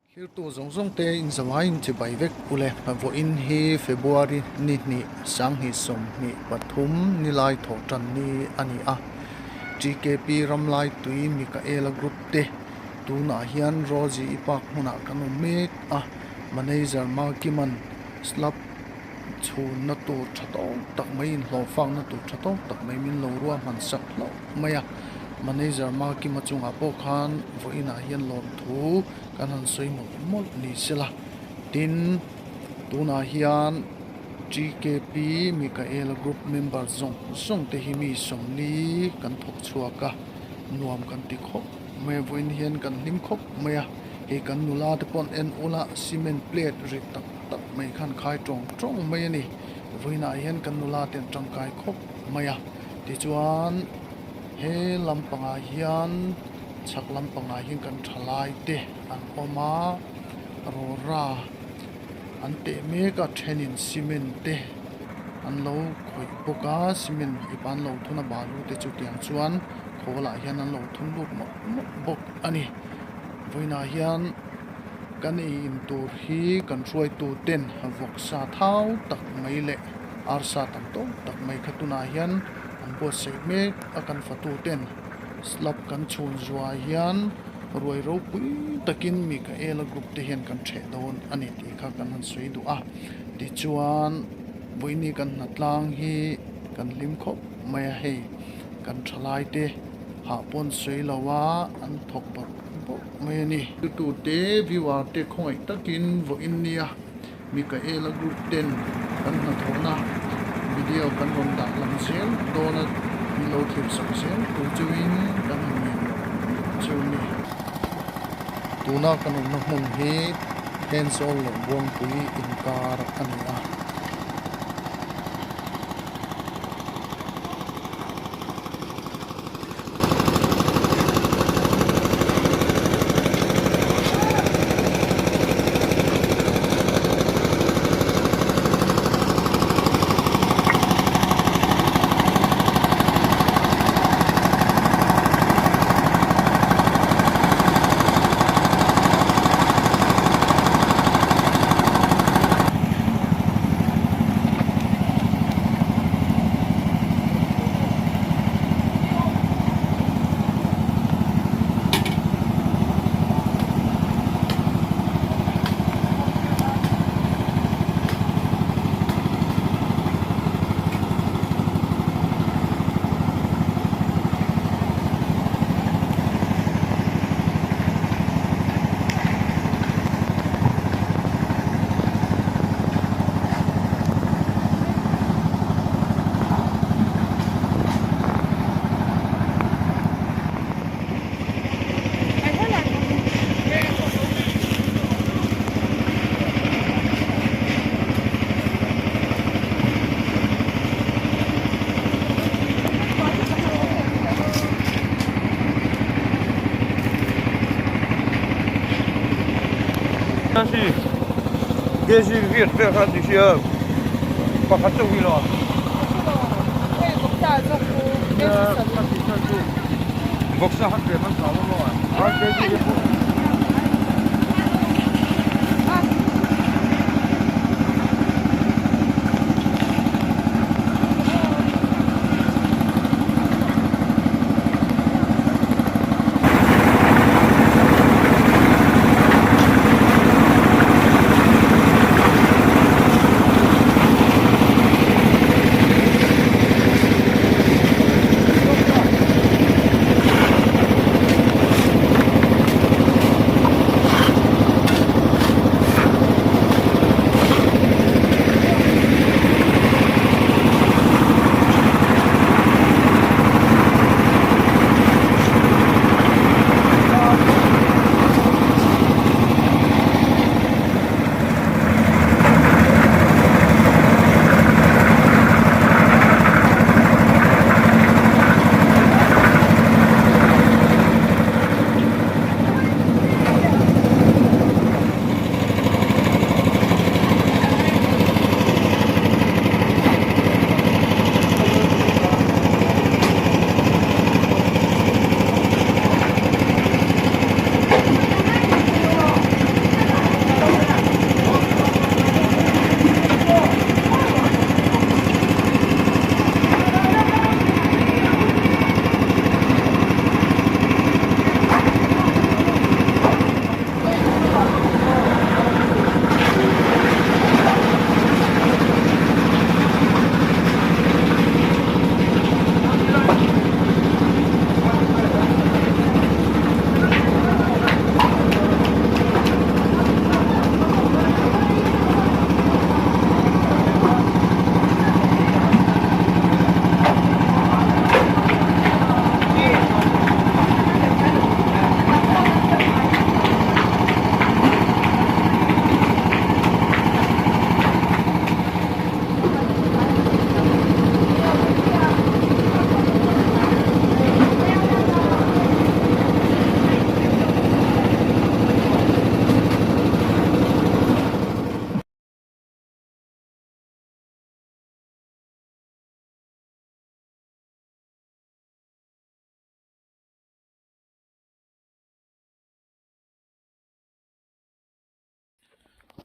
Thirtu zawng zawng te in zavaiin chibai vek ule. Vawiin hi February ni hnih, 2023 nilai thawh tan ni a ni a. TKP Ramlaitui Mikaela Group te tunah hian Rosie-i Park hmunah kan awm mek a. Manager Markiman slab chhunna tur tha tawk tak mai inhlawhfakna tur tha tawk tak mai min lo ruahman sak hlauh mai a. Manager Markima chungah pawh khan vawiinah hian lawmthu kan han sawi mawlh mawlh ni sela. Tin, tunah hian TKP Mikaela Group member zawng zawng te hi mi 40 kan thawk chhuak a, nuam kan ti khawp mai a, vawiin hian kan hlim khawp mai a. Hei kan nula te pawh an en ula cement plate ri tak tak mai khan khai tawng tawng mai a ni. Vawiinah hian kan nula te an tangkai khawp mai a, tichuan he lampangah hian chhak lampangah hian kan thalai te an awm a, rawra an teh mek a thenin cement te an lo khawih bawk a, cement ip an lo thun a balu te chu tiang chuan khawlah hian an lo thun lut mawlh mawlh bawk a ni. Vawiinah hian kan ei in tur hi kan hruaitu ten vawksa thau tak mai leh arsa tam tawk tak mai kha tunah hian an buatsaih mek a kan fatu ten slab kan chhun zuah hian ruai ropui takin Mikaela group te hian kan theh dawn a ni tih kha kan han sawi duh a tichuan vawiini kan hnatlang hi kan hlim khawp mai a hei kan thalai te. Hah pawn sawi lo a, an thawk bawrh bawrh mai a ni. Tute viewer te khawngaih takin vawiin nia Mikaela group ten kan hnathawhna video kan rawn dah lang zel dawn a, min lo thlir sak zel tur cheuhin kan han ngen loh cheu a ni. Tuna kan awmna hmun hi Thenzawl leh Buangpui inkar a ni a.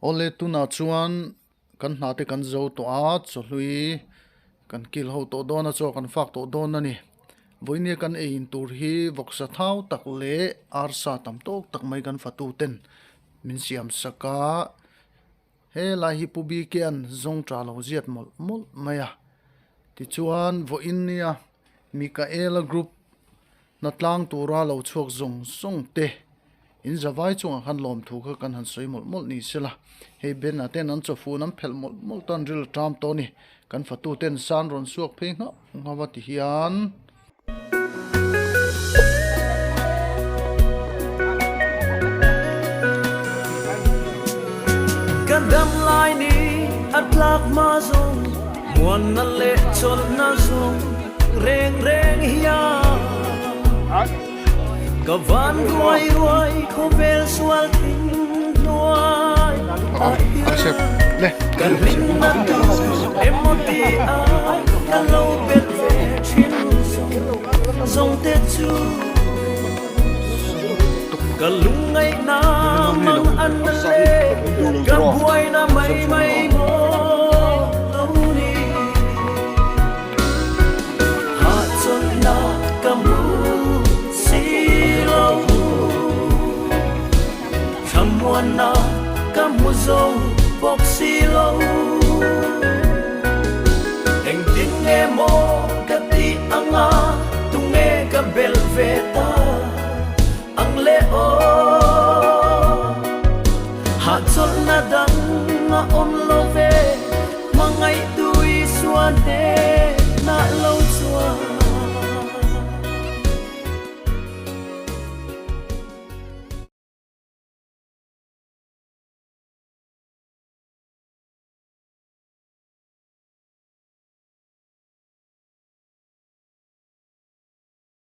Awle tunah chuan kan hna te kan zo tawh a chawhlui kan kil ho tawh dawn a chaw kan fak tawh dawn a ni. Vawinia kan ei in tur hi vawksa thau tak leh arsa tam tawk tak mai kan fatu ten min siam sak a. Helai hi Pu Bikian zawng ta lo ziat mawlh mawlh mai a. Tichuan vawiin nia Mikaela Group hna tlang tura lo chhuak zawng zawng te in zavai chungah khan lawmthu kha kan han sawi mawlh mawlh ni sela. Hei Bena ten an chawfun an phelh mawlh mawlh tan ril a ṭam tawh a ni. Kan fatu ten san rawn suak phei nghauh nghauh a ti hian. Ka dam lai ni a tlak hma zawng muanna leh chawlhna zawng reng reng hian ka van ruai ruai khawvel sual thing hnuai ah hian ka hlimna tur emaw ti a ka lo bet ve thin zawng zawng te chu ka lungngaihna mang an le ka buaina mai mai maw lo ni hahchawlhna ka hmu si lo thlamuanna ka hmu zo bawk si lo engtin nge maw ka tih anga tunge ka belh ve ta ang le aw hahchawlhna dang a awm lo ve hmangaihtu Isua hnenah.